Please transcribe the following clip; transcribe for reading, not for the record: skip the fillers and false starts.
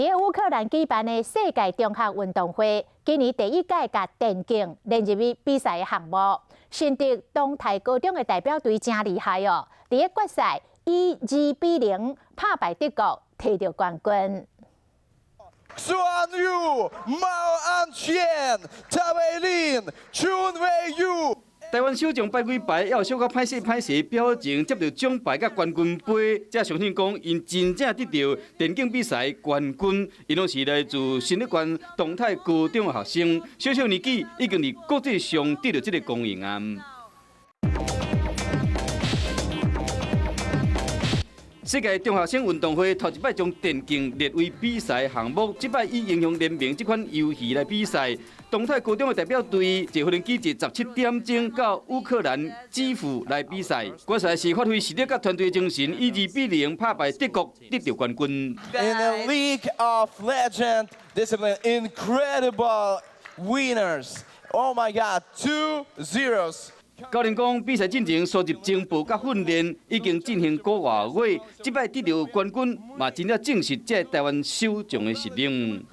佇烏克蘭舉辦的世界中學運動會，今年第一屆共電競連入去比賽的項目。新竹東台高中的代表隊真厲害哦！佇個決賽以2比0拍敗德國，提著冠軍。孫宇、毛安全、蔡偉林、陳偉宇。台灣首將擺幾擺，猶有小可歹勢歹勢表情，接著獎牌佮冠軍杯，才相信講𪜶真正得著電競比賽冠軍。𪜶攏是來自新竹縣東泰高中的學生，小小年紀已經佇國際上得著這个光榮啊！世界中學生運動會頭一擺將電競列為比賽項目，這擺以英雄聯盟這款遊戲來比賽。東泰高中的代表隊坐飛機坐17點鐘到烏克蘭基輔來比賽，決賽是發揮實力佮團隊精神，以2比0拍敗德國，得著冠軍。 In a League of Legends discipline, incredible winners! Oh my God, two zeros! 教練講，比賽進前收集情報佮訓練已經進行個外月，這擺得著冠軍嘛，真正證實這台灣守將的實力。